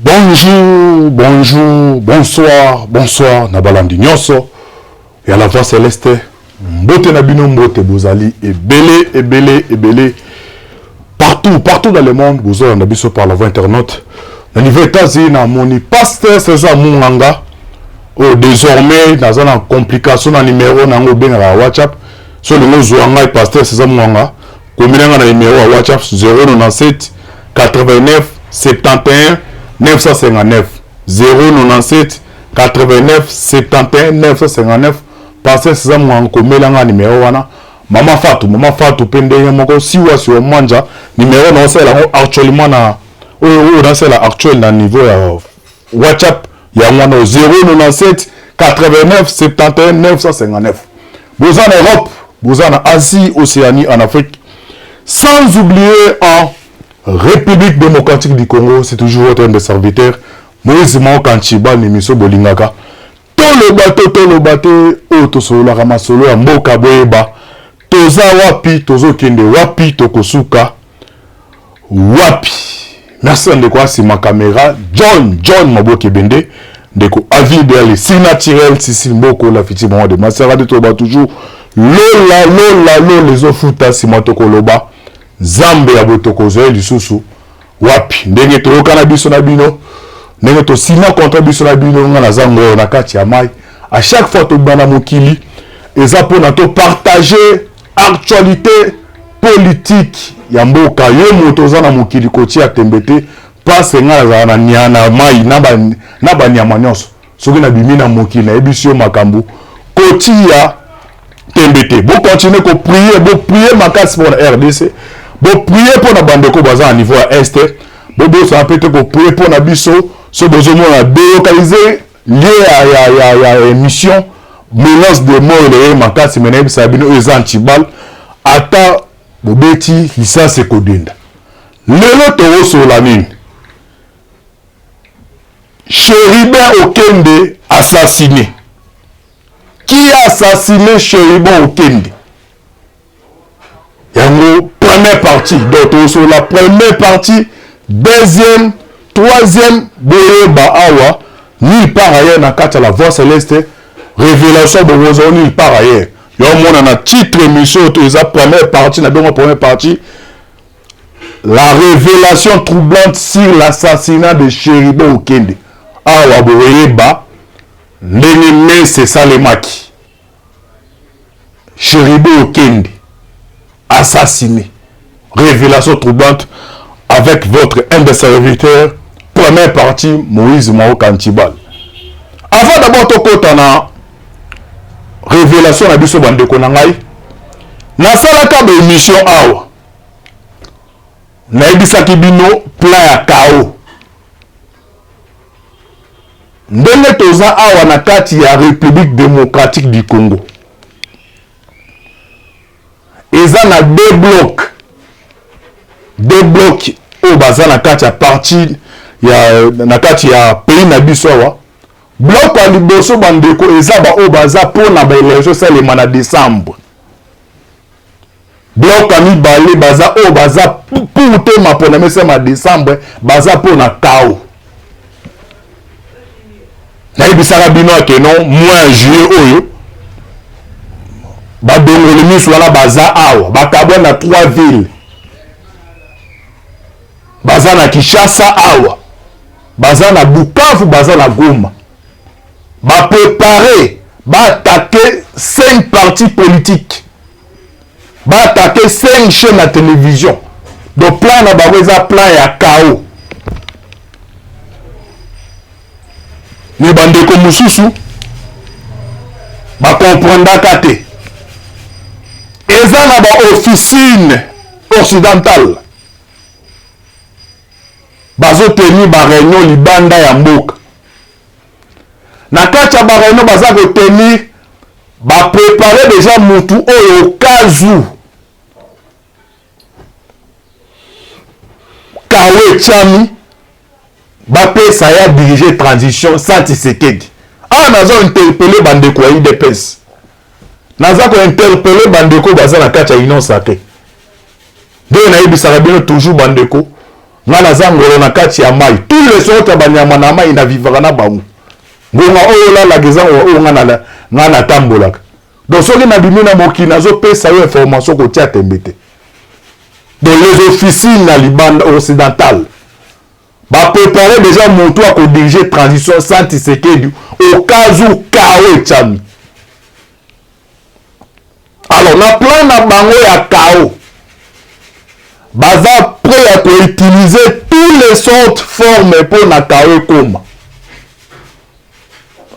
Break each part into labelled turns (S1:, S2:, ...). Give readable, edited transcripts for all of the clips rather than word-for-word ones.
S1: Bonjour, bonjour, bonsoir, bonsoir na balandi nyonso ya la voix celeste. Mbote na bino, mbote bozali ebele ebele ebele partout partout dans le monde, bozolanda biso par la voix internaute. Na niveau États-Unis na moni pasteur César Munganga oyo désormais naza na complication na numéro na yango obengaka WhatsApp. So olingi ozwa ngai pasteur César Munganga, komela ngai na numéro ya WhatsApp 097 89 71 959, 097 89 71 959. Pasteur César Munganga, komela ngai numéro wana. Mama Fatu, mama Fatu mpe ndenge moko, siwa siwa mwanja, numéro na osala yango actuellement na oyo nasala actuel na niveau ya WhatsApp yango wana 097 89 71 959. Boza na Europe, boza na Asie, Océanie, en Afrique, sans oublier en République démocratique du Congo. C'est toujours votre humble serviteur Moïse Maokanchiba, émission bolingaka toloba te, toloba te, oyo tosololaka masolo ya mboka. Boyeba toza wapi, tozokende wapi, tokosuka wapi. Merci na ndeko asima caméra John John Maboke Ebende, ndeko Avi Idéal Signaturel Sisi Mboko la fiti bango de Masara de. Toloba toujours lola lola lola ezofuta nsima. Tokoloba Nzambe ya boye, tokozwa ye lisusu wapi? Ndenge toyokana biso na bino, ndenge tosina contre biso na bino, nga naza ngolo na kati ya mai. À chaque fois tobima na mokili eza mpona topartage actualité politique ya mboka. Yo moto oza na mokili, kotia tembe te, mpase ngai nazala na na mai na banyama nyonso. Soki nabimi na mokili, nayebisi yo makambo, kotia tembe te. Bocontinue koprier, boprier makasi mpona RDC, boprier mpona bandeko baza na niveau ya Est. Bobosana mpe te koprier mpona biso. So bozomona délocaliser lieu ya émission, menace de mort eleye makasi. Me nayebisaka bino, oyo eza antibal, ata bobeti lisasi ekodenda. Lelo tokosola nini? Chérubin Okende assassiné. Qui a assassiné Chérubin Okende? Yango première partie. Donc tokosola première partie, deuxième, troisième. Boyeba awa, nulle part ailleurs na kati ya la voix céleste, révélation bokozwa nulle part ailleurs. Yo omona na titre émission oyo eza première partie na bengo première partie, la révélation troublante sur l'assassinat de Chérubin Okende. Awa boyeba ndenge mese esalemaki, Chérubin Okende assassiné, révélation troublante avec votre humble serviteur. Première partie, Moïse Maoka Ntibal. Avant d'abord tokota na révélation na biso, bandeko na ngai, nasalaka baémission awa, nayebisaki bino plan ya kao ndenge toza awa na kati ya République démocratique du Congo. Eza na deux blocs, deux blocs oyo baza na kati ya parti ya na kati ya pays na biso awa. Bloc ya liboso, bandeko, eza baoyo baza mpona baélection esalema na décembre. Bloc ya mibale, baza oyo baza pour te mapona esalema décembre, baza mpona kao. Nayebisaka bino ake non, mois juillet oyo badongoli miso wana baza awa, bakabwa na trois villes. Baza na Kinshasa awa, baza na Bukavu, baza na Goma. Baprépare baattaquer cinq partis politiques, baattaquer cinq chaînes na télévision. Donc plan na bango eza plan ya chaos. Me bandeko mosusu bakomprendaka te, eza na baofficine occidentale, bazotenir baréunion libanda ya mboka. Na kati ya baréunion baza kotenir, baprépare déjà mutu oyo au cas où chaos etiami, bapesa ya dirige transition sans Tshisekedi. Awa naza interpeller bandeko ya UDPS, naza kointerpeller bandeko baza na kati ya Union sacrée. Ndenge nayebisaka bino toujours, bandeko, Nga naza ngolo na kati ya mai, tous les sortes ya banyama na mai na vivaka na bango. Ngonga oyo olalaka eza ngonga oyo nga natambolaka. Donc soki nabimi na mokili, nazopesa yo information, kotia tembe te. Donc les officines na libanda occidentale bapréparé déjà moto akodirige transition sans Tshisekedi au cas où chaos etiami. Alors na plan na bango ya chaos, baza prêt ya koutiliser tous les sortes formes mpo na chaos ekoma.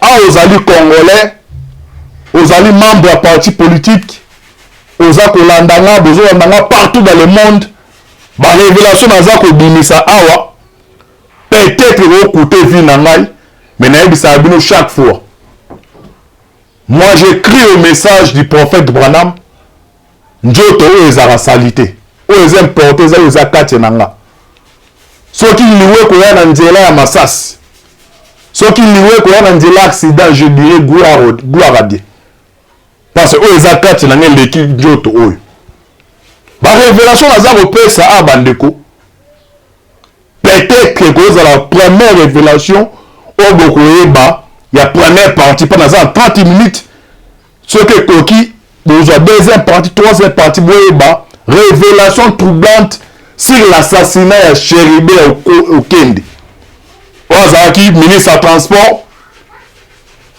S1: Awa ozali Congolais, ozali membre ya parti politique, oza kolanda nga, bozolanda nga partout dans le monde, barévélation naza kobimisa awa peut-être ekokute vie na ngai, mais nayebisaka bino chaque fois, moi j'écris au message du prophète Branham: nzoto oyo ezalaka sali te, oyo eza importe, eza oyo eza kati na nga. Soki liwa ekoya na nzela ya masasi, soki liwa ekoya na nzela accident, je dirais gloire, gloire à Dieu, parce que oyo eza kati na nga eleki nzoto oyo. Barévélation naza kopesa a bandeko, peut-être ekozala première révélation oyo bokoyeba ya première partie, mpo naza na 30 minutes. Soki ekoki, bozwa deuxième partie, troisième partie, boyeba révélation troublante sur l'assassinat ya Chérubin Okende, oyo azalaki ministre ya transport,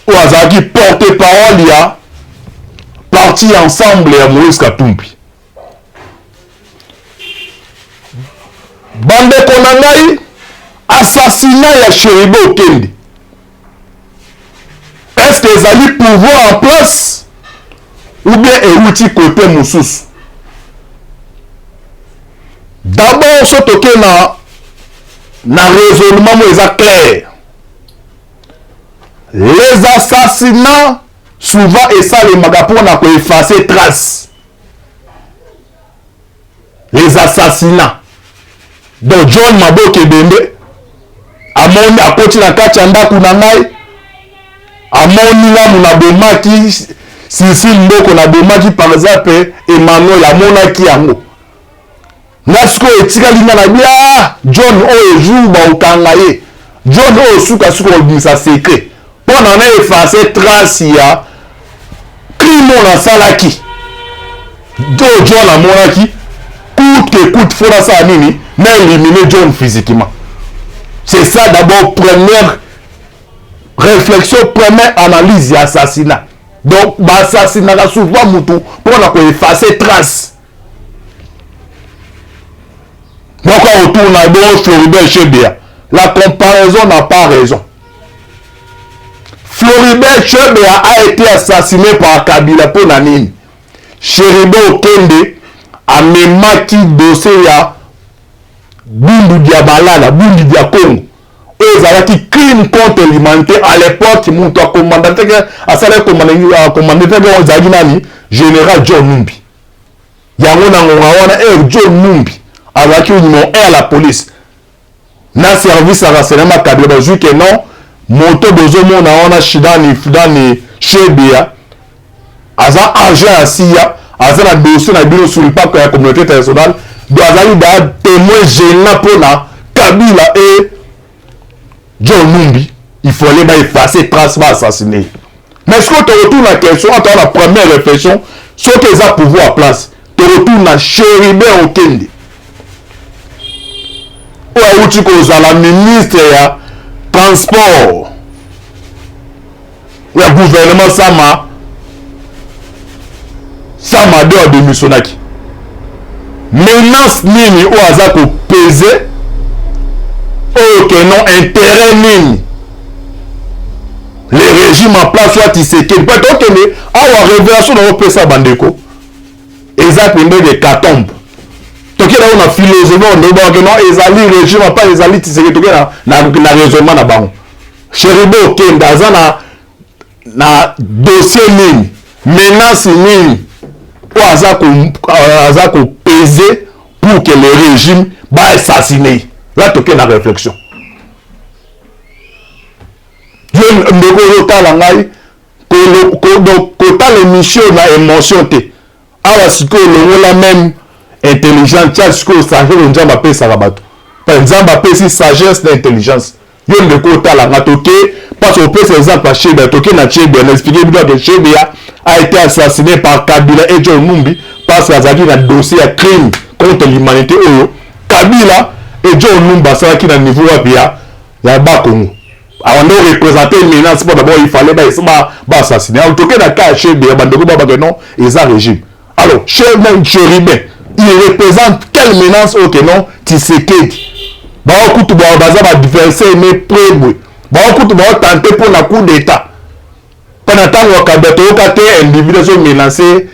S1: oyo azalaki porte parole ya parti Ensemble ya Moïse Katumbi. Bandeko na ngai, assassinat ya Chérubin Okende, est-ce que ezali pouvoir en place ou bien euti côté mosusu? D'abord, so toke na raisonnement mo eza clair, les assassinats souvent esalemaka mpona koeffacer trace. Les assassinats, donc John Maboke Ebembe amoni, akoti na kati ya ndako na ngai, amoni ngamu nabomaki Sisile Mboko, nabomaki par exemple Emmanuel, amonaki yango. Nga sikoyo etikali nga na bia John oyo, jour baokanga ye, John oyo sukasuka kobimisa secret mpo na efface trace ya crime oyo nasalaki, oyo John amonaki. Coûte que coûte, faut nasala nini? Na éliminer John physiquement. C'est ça d'abord première réflexion, première analyse ya assassinat. Donc baassassinaka souvent mutu mpona koeffacer trace moko autour na bongo. Floribert Chebeya, la comparaison n'a pas raison. Floribert Chebeya a été assassiné par Kabila mpo na nini? Chérubin Okende amemaki dossier ya Bundu dia Balala, Bundu dia Congo, oyo ezalaki crime contre l'humanité. À l'époque, moto akomanda teke, asalaki komanda teke, ezalaki nani? Général John Numbi. Yango na ngonga wana e John Numbi azalaki numéro 1 ya la police na service ya renseignement. Kabila bazwi ke non, moto bozomona wana shidani dani Chebeya aza agent ya CIA, aza na dossier na bino sur le ya communauté internationale. Donc azali da témoin gênant mpona Kabila et John Numbi. Il faut aller baeffacer trace, baassassiner. Mais soki tokotuna question ata na première réflexion, soki eza pouvoir place, tokotuna Chérubin Okende oyo awuti kozala ministre ya transport ya gouvernement Sama Sama de adémissionnaki, menace nini oyo aza kopese, oyo ke non, intérêt nini le régime en place soit Tshisekedi? Mpe tokende awa, révélation na opesa bandeko eza pembeni hécatombe. Tokende yango na philosophie oyo ndobake non, ezali régime en place, ezali Tshisekedi. Tokende na raisonnement na bango. Chérubin Okende aza na dossier nini, menace nini oyo aza kopese pour que le régime baassassine? Là tokende na réflexion. Yo ndeko ozotala ngai, kotala émission na émotion te. Awa sikoyo olongola même intelligent, tia sikoyo sagesse Nzambe apesaka bato. Mpe Nzambe apesi sagesse na intelligence. Yo ndeko otala nga toke parce que opesa exemple ya Chebeya, toke na Chebeya na expliquer bino que Chebeya a été assassiné par Kabila et John Numbi parce que azalaki na dossier ya crime contre l'humanité oyo Kabila et John Numbi asalaki na niveau wapi ya ya Bas-Congo. Awanda représenter menace mpo d'abord il fallait ba ba assassiner. Alors toke na cas ya Chebeya, bandeko ba ba non eza régime. Alors, Chérubin, il représente quelle menace oyo que non Tshisekedi baokutu baza ba adversaire ne prebwe baokutu baotante mpo na coup d'état mpo na ntango ya Kabila toyoka te individu azo menace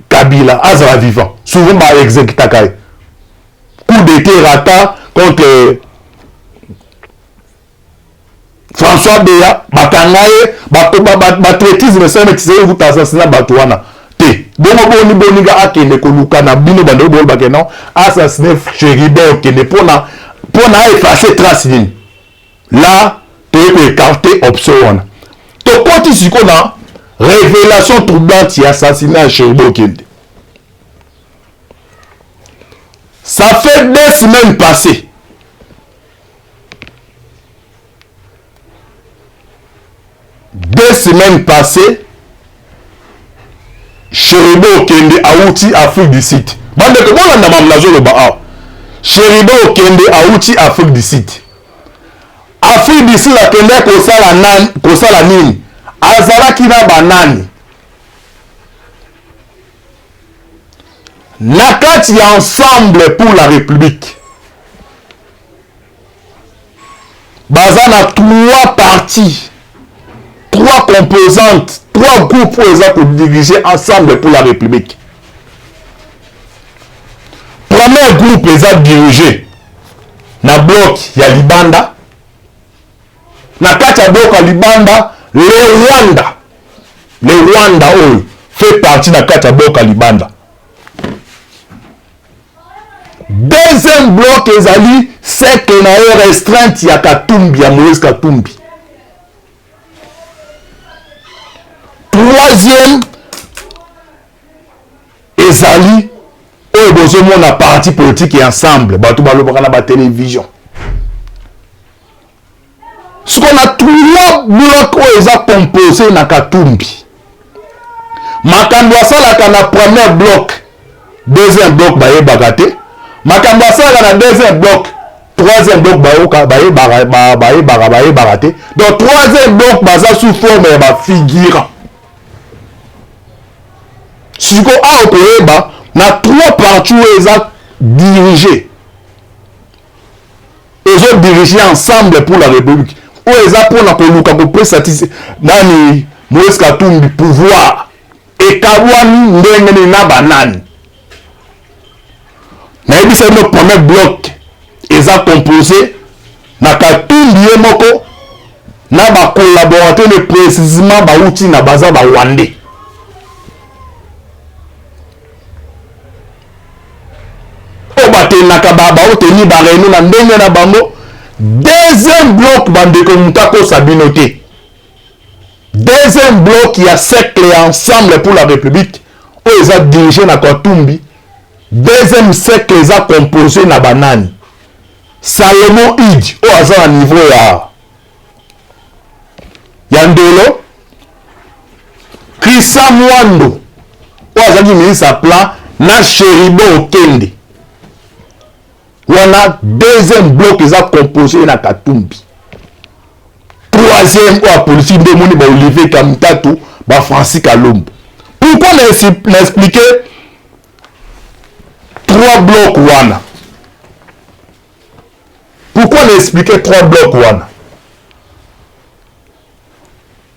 S1: Kabila azala vivant, souvent ba exécutaka ye coup d'état rata contre François Beya, bakanga ye, batraitisme esalemi, Tshisekedi kuta assassina bato wana te. Bongo boni boninga akende koluka na bino bandeko bolobake non assassine Chérubin okende mpona mpona aefface trace nini la toye koécarte option wana. Tokoti sikoyo na révélation troublante ya assassinat ya Chérubin Okende. Ça fait 2 semaines passées, 2 semaines passées, Chérubin Okende awuti Afrique du Sud. Bandeko, bolanda mamu nazoloba awa. Chérubin Okende awuti Afrique du Sud. Afrique du Sud akende kosala nani, kosala nini, azalaki na banani na kati ya Ensemble pour la République? Baza na trois parties, trois composantes, trois groupes oyo eza kodiriger Ensemble pour la République. Premier groupe eza dirigé na bloc ya libanda. Na kati ya bloc ya libanda, le Rwanda, le Rwanda oyo fait partie na kati ya bloc ya libanda. Deuxième bloc ezali cercle na ye restreinte ya Katumbi, ya Moïse Katumbi. Troisième ezali oyo bozomona parti politique ya Ensemble, bato balobaka na batelevizio. Sikoyo na trois bloc oyo eza composé na Katumbi, makambo asalaka na premier bloc, deuxième bloc bayebaka te. Makambo asalaka na deuxième bloc, troisième bloc bayoka, bayebaka, bayebaka, bayebaka te. Donc troisième bloc baza sous forme ya bafigurant. Sikoyo awa koyeba na trois parties oyo eza dirigé, ezodirige Ensemble pour la République, oyo eza mpona koluka kopesa nani, Moïse Katumbi pouvoir, ekabwani ndenge nini na banani? Nayebisa bino, premier bloc eza composé na Katumbi ye moko na bacollaborateur, ne précisément bauti na baza barwandais oyo batendaka baoteni baréunion na ndenge na bango. Deuxième bloc, bandeko, moto akosa bino te, deuxième bloc ya cercle ya Ensemble pour la République oyo eza dirigé na Katumbi, deuxième cercle eza composé na banani? Salomon Idi oyo aza na niveau ya Ndolo, Christian Mwando oyo azalaki ministre ya plan, na Chérubin Okende. Wana deuxième bloc eza composé na Katumbi. Troisième oyo ya politique nde omoni baOlivier Kamitatu, baFrancis Kalombo. Pourquoi na expliqué trois blocs wana? Pourquoi na expliqué trois blocs wana?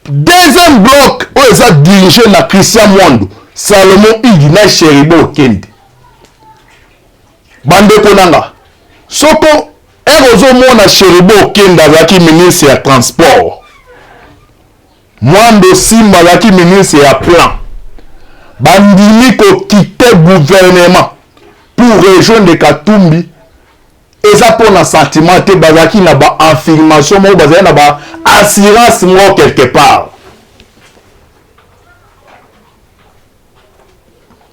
S1: Deuxième bloc oyo eza dirigé na Christian Mwando, Salomon Idi na Chérubin Okende, bandeko nanga, soko ere ozomona Chérubin Okende azalaki ministre ya transport, Mwando Simba azalaki ministre ya plan, bandimi koquitter gouvernement pour rejoindre Katumbi, eza mpona sentiment te. Bazalaki na baaffirmation moko, bazalaki na baassurance moko quelque part.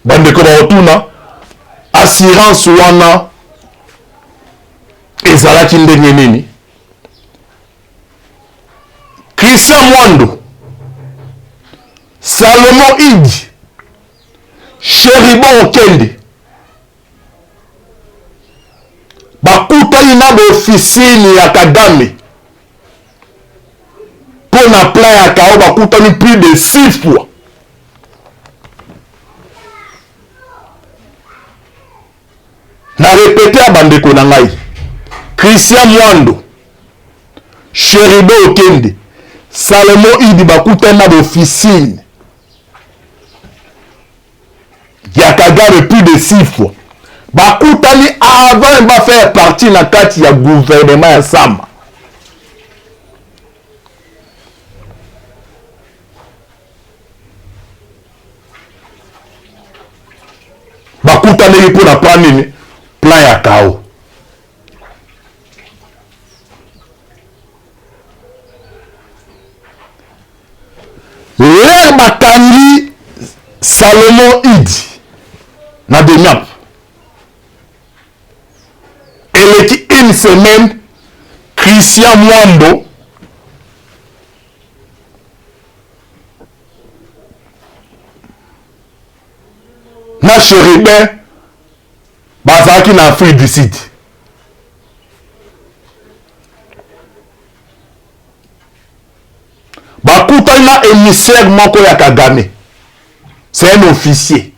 S1: Bandeko bakotuna assurance wana. Ezalaki ndenge nini? Christian Mwando, Salomon Idi, Cheribo Okende bakutani na baofisini ya Kagame mpo na plan ya kao, bakutani plus de 6 fois. Na repete ya bandeko na ngai, Christian Mwando, Cheribe Okende, Salomon Idi bakutani na baofisine ya Kagame plus de 6 fois. Bakutani avant ba faire partie na kati ya gouvernement ya Sama. Bakutanaki mpo na plan nini? Plan ya kao. Lere bakangi Salomon Idi na Demiap, eleki une semaine, Christian Mwando na Cherubin bazalaki na Afrique du Sud. Bakutani na émissaire moko ya Kagame, c'est un officier.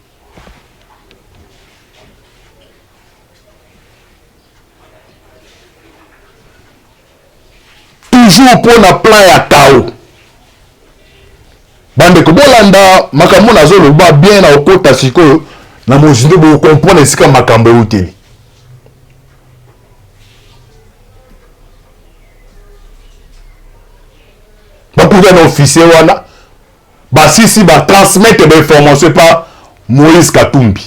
S1: Toujours mpo na plan ya kao. Bandeko, bolanda makambo nazoloba bien, na okota sikoyo na mozindo, bokomprendre esika makambo euteli. Bakuta na officier wana, basisi batransmettre bainformation pa Moïse Katumbi.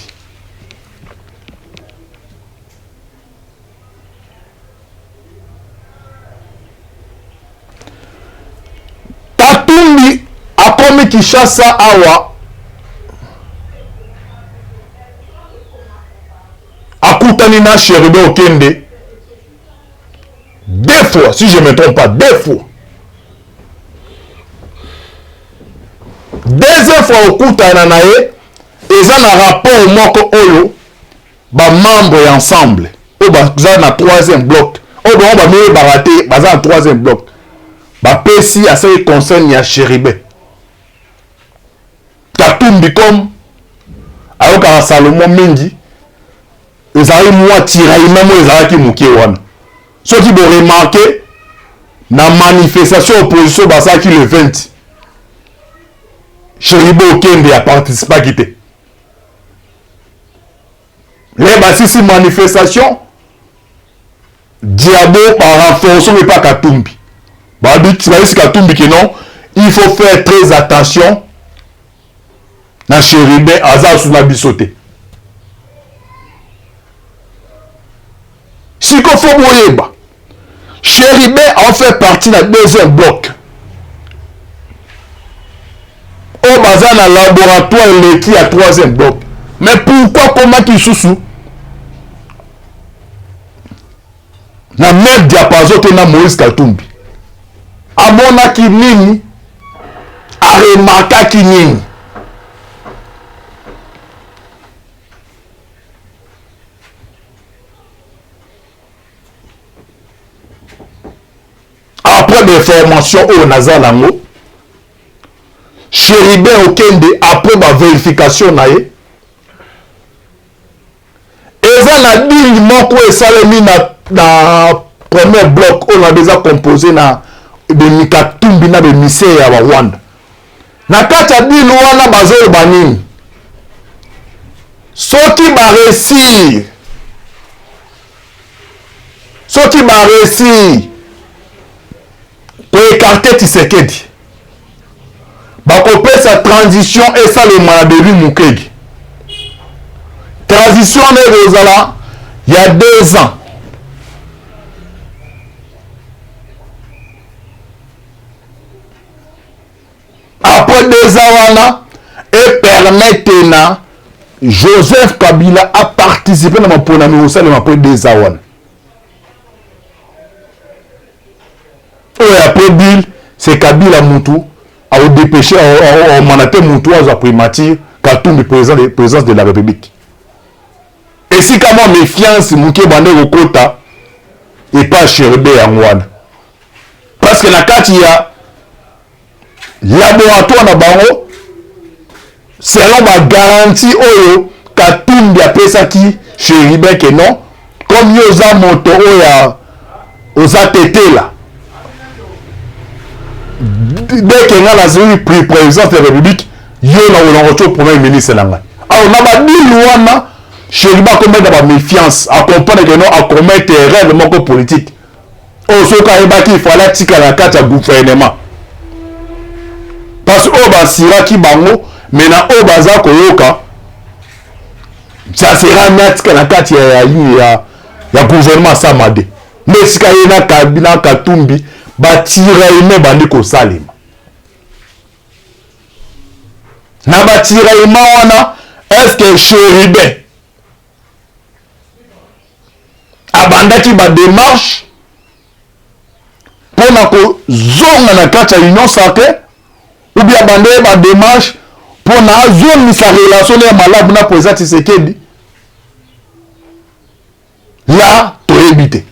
S1: Katumbi akomi Kinshasa awa, akutani na Chérubin Okende deux fois, si je me trompe pas, deux fois. Deuxième fois okutana na ye eza na rapport moko oyo ba membre ya ensemble oyo baza na troisième bloc, oyo bango bamiyebaka te baza na troisième bloc, bapesi asali conseil ya Chérubin Katumbi comme ayokaka Salomon mingi, ezalaki mwa tiraillement moko ezalaki moke wana. Soki bo remarquer na manifestation opposition basalaki le 20, Chérubin Okende aparticipaki te. Le basisi manifestation diabo ba renforcer epa Katumbi, bayebisi Katumbi que non, il faut faire très attention na Chérubin, aza su na biso te. Siko fo boyeba, Chérubin en fait partie na deuxième bloc oyo baza na laboratoire eleki ya troisième bloc. Mais pourquoi komaki lisusu na même diapason te na Moïse Katumbi? Amonaki nini? Aremarkaki nini? Après bainformation oyo naza nango, Chérubin Okende, après bavérification na ye, eza na deal moko esalemi na premier bloc oyo na eza composé na bemikatumbi na bemisere ya Barwanda. Na kati ya deal wana bazoloba nini? Soki baréussir, soki baréussir koécarter Tshisekedi, bakopesa transition esalema na Denis Mukwege. Transition wana ekozala ya 2 ans. Après 2 ans wana epermettre na Joseph Kabila a participer na maponami kosalema après 2 ans wana. Oyo après deal, c'est Kabila mutu akodepeshe, akomanate mutu azwa primature, Katumbi président de, présidence de la République. Esika mwa méfiance moke bande kokota epa Chérubin yango wana, parce que na kati ya laboratoire na bango, selon ba garantie oyo Katumbi apesaki Chérubin ke non, comme yo oza moto oyo oza tetela, dès que nga nazwi président de la République, yo na kolongo to premier ministre na ngai. Alors na badili wana, Chérubin akometa ba méfiance, acomprendre que non, acommettre erreur moko politique oyo soki ayebaki ifale atikala na kati ya gouvernement, parce que oyo basiraki bango, mais na oyo baza koyoka, ça sera natika na kati ya gouvernement Samade. Nde esika ye na Katumbi batiraillement bandi kosalema. Na batiraillement wana, est-ce que Chérubin abandaki badémarche mpona kozonga na kati ya Union sacrée, ou bien abandaki badémarche mpona azongisa relation ya malamu na président Tshisekedi? La toyebi te.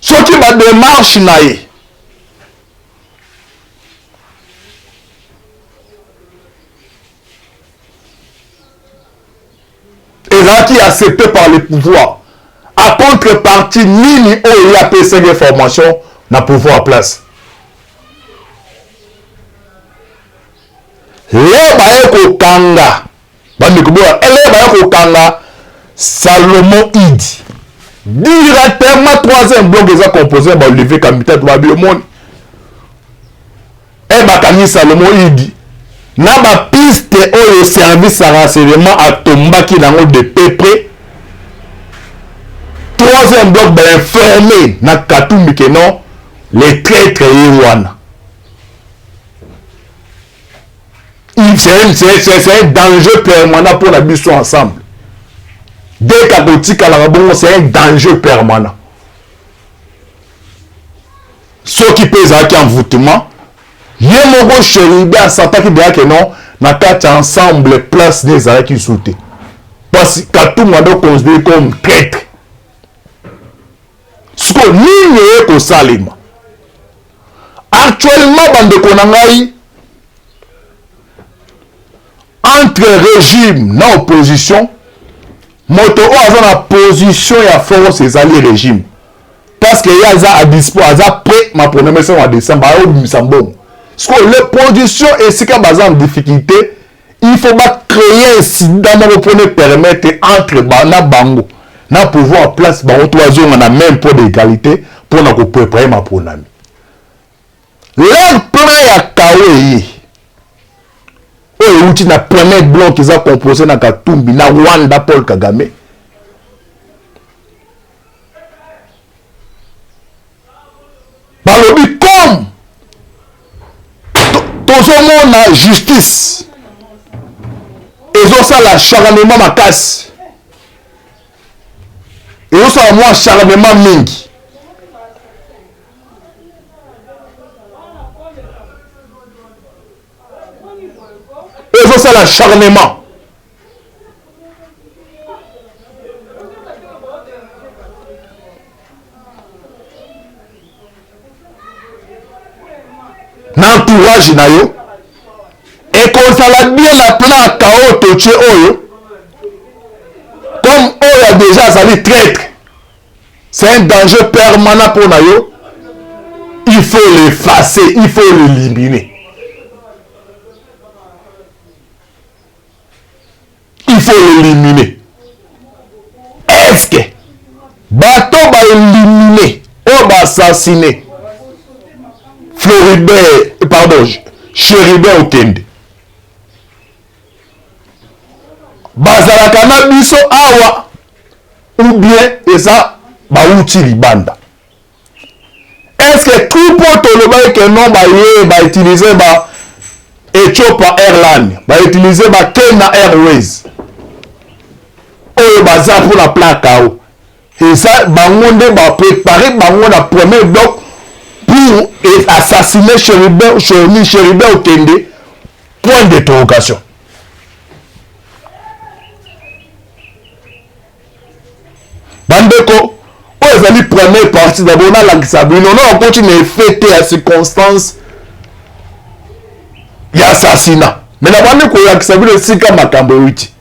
S1: Soki badémarche na ye ezalaki accepté par le pouvoir, à contrepartie nini oyo ye apesaki information na pouvoir place le baye kokanga bandeko boya, ele baye kokanga Salomon Idi directement. Troisième bloc eza composé ya baOlivier Kamitatu, babilomoni e bakangi Salomon Idi na bapiste oyo service ya renseignement atombaki nango de peu près. Troisième bloc bainforme na Katumbi ke non, les traîtres ye wana, c'est un danger permanent pour la biso ensemble. Dès qu'akotikalaka bongo, c'est un danger permanent. Soki mpe ezalaki envoûtement, ye moko Chérubin asataki deya ke non, na kati ya ensemble place nde ezalaki su te, parce Katumbi ando considéré comme traître. Sikoyo nini eye kosalema actuellement, bandeko na ngai, entre régime na opposition? Moto oyo aza na position ya force ezali régime, parce que ye aza à dispo, aza prêt. Maponami ya décembre, ayobimisa mbongo. Sikoyo l'opposition, esika baza en difficulté, il faut bacréer incident moko mpona permettre entre na bango na pouvoir place, bango to bazonga na même point d'égalité mpona kopréparer maponami. Leur plan ya kao eye oyo euti na premier bloc eza composé na Katumbi na Rwanda Paul Kagame. Balobi comme tozomona justice ezosala acharnement makasi, ezosala mwa acharnement mingi, ezosala acharnement na entourage na yo, ekozala bien na plan ya kao totie oyo comme oyo déjà azali traître, c'est un danger permanent pour na yo, il faut l'effacer, il faut l'éliminer, il faut l'éliminer. Est-ce que bato baéliminer oyo baassassiner Floribert, pardon, Chérubin Okende, bazalaka na biso awa ou bien eza bauti libanda? Est ce que troupe oyo tolobaki ke non, baye bautilize ba Ethiopia Airline, bautilize ba Kenya Airways, oyo baza mpona plan kao? Eza bango nde ba préparer bango na premier bloc pour assassiner Chérubin, Chérubin, Chérubin Okende. Point d'interrogation. Bandeko, oyo ezali première partie d'abord nalakisa bino na okoti na effet te ya circonstance ya assassinat, mais nabandi kolakisa bino esika makambo euti.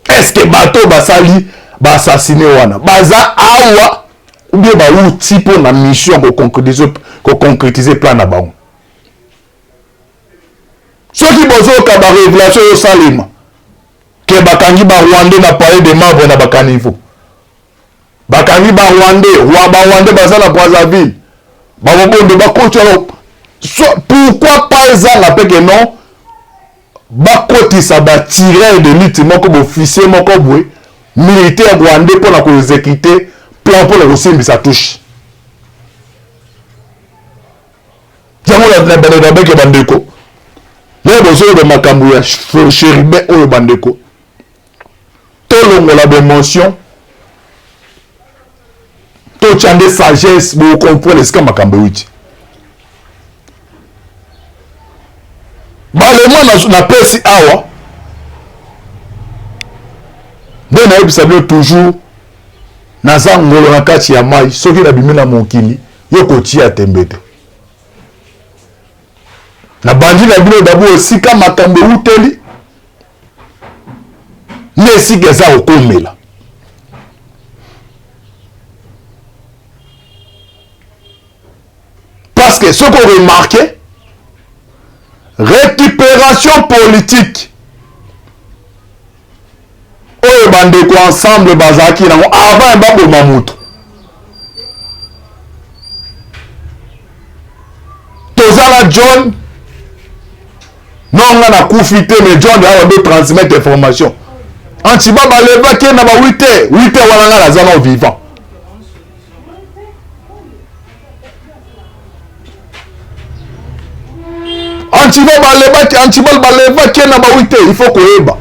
S1: Est-ce que bato basali ba assassiner wana baza awa ou bien bauti mpo na mission ko concrétiser plan na bango? Soki bozoyoka ba révélation ezosalema ke bakangi ba Rwandais na palais de marbre na ba caniveau, bakangi ba Rwandais, ba Rwandais baza na Brazzaville, bakobondo bakoti wana, pourquoi pas ezanga mpe ke non bakotisa ba tireur d'élite moko, officier moko boye militaire rwandais mpona koexécuter plan, mpona kosimbisa touche yango na bandeko babeke. Bandeko, lelo bozoloba makambo ya Chérubin oyo, bandeko, tolongola baémotion, totya nde sagesse, bocomprendre esika makambo euti. Balema napesi awa nde nayebisa bino toujours, naza ngolo na kati ya mai. Soki nabimi na mokili, yo kotia tembe te. Nabandi na bino d'abord esika makambo euteli nde esika eza kokomela. Parce que soki oremarquer, récupération politique oyo bandeko ensemble bazalaki nango avant baboma moto, toza na John. Non, nga nakufi te, mais John awa nde transmettre information. Antiba balevaki ye na ba 8 heures. 8 heures wana nga naza nao vivant. Antiba balevaki, Antibal balevaki ye na ba 8 heures. Il faut koyeba,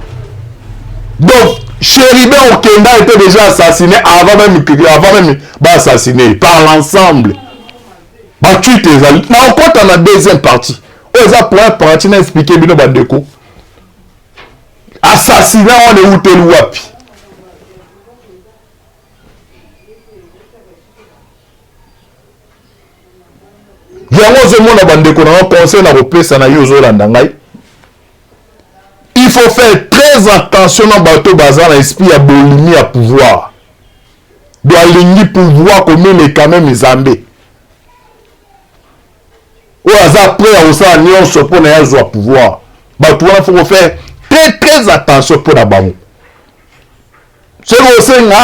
S1: donc Chérubin Okenda était déjà assassiné avant même baassassiné par l'ensemble. Batweet ezali na okota na deuxième partie. Oyo eza première partie na expliquer bino, bandeko, assassinat wana euteli wapi. Yango ozomona, bandeko na nga, conseil na kopesa na yo ozolanda ngai, il faut faire très attention na bato baza na esprit ya bolimi ya pouvoir. Do alingi pouvoir komeleka même Nzambe, oyo aza prêt ya kosala nyonso mpo na ye azwa pouvoir. Bato wana, faut kofaire très très attention mpo na bango. Soki osenga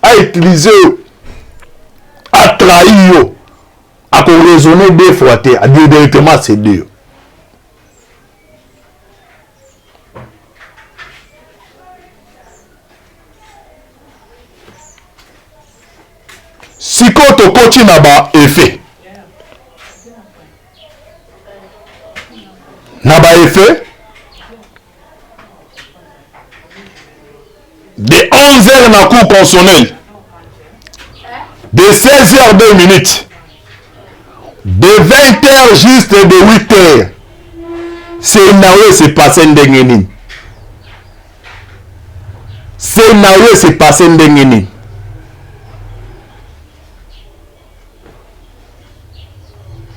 S1: autiliser yo, atrahir yo, akoraisonner deux fois te, directement acéder yo. Sikoyo tokoti na baeffet, na baeffet de 11 heures na cour constitutionnelle, de 16 heures 2 minutes, de 20 heures juste de 8 heures. Scénario se passe ndenge nini? Scénario se passe ndenge nini?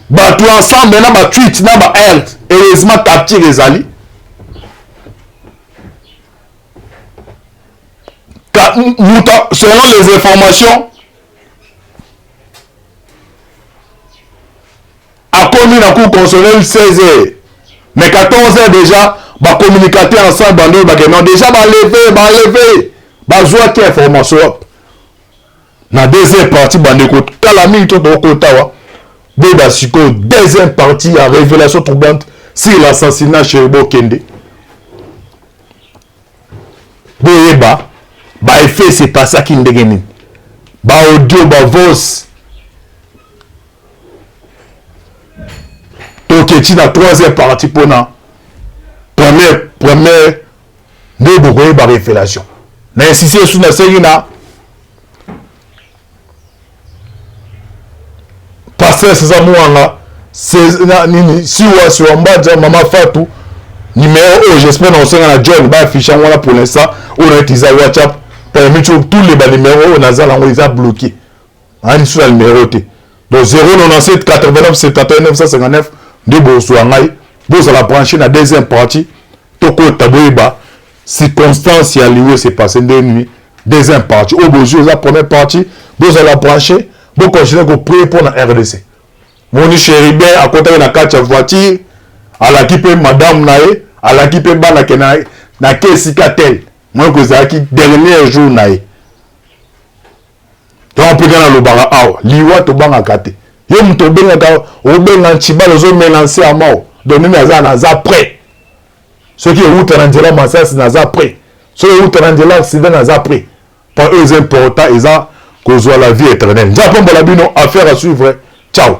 S1: Bato ensemble na batweet na ba health, heureusement capture ezali. Moto, selon les informations, akomi na cour constitutionnelle 16 heures, mais 14 heures déjà bacommunicateur ensemble bando bake non, déjà baleve baleve bazwaki information. Na deuxième partie, bandeko, tala mingi to tokota wa boyeba sikoyo deuxième partie ya révélation troublante sur l'assassinat Chérubin Okende. Boyeba baeffet se passaki ndenge nini, baaudio, bavoice. Toketi na troisième partie mpona. Première première nde bokoyeba révélation. Na insiste esu nasengi na pasteur César Muanga, na nini Siwa Siwa Mbadja, Mama Fatou, numéro oyo j'espère na osenga na John ba affiche yango wana pour l'instant oyo na eza WhatsApp parmi tous les ba numéro oyo naza nango eza bloqué. Aya lisusu na numéro te. Donc 097 89 71 959 nde bozwa ngai. Bozala branché na deuxième partie tokota boyeba circonstance ya liwe se passe nde nini. Deuxième partie oyo bozwi eza première partie, bozala branché, bocontinue koprier mpo na RDC. Moni Chérubin akotaki na kati ya voiture, alaki mpe madame na ye, alaki mpe bana ke na ke esika tel moyeko ezalaki dernier jour na ye. Donc mpe kaka nalobaka awa, liwa tobangaka te. Yo moto obengaka, obenga ntshibala, ozomelanse ya mao. Donc nini aza naza prêt. Soki euta na nzela masasi naza prêt, soki euta na nzela accident naza prêt. Po oyo eza important eza kozwa la vie éternelle. Nzambe apambola bino. Affaire à suivre. Ciao.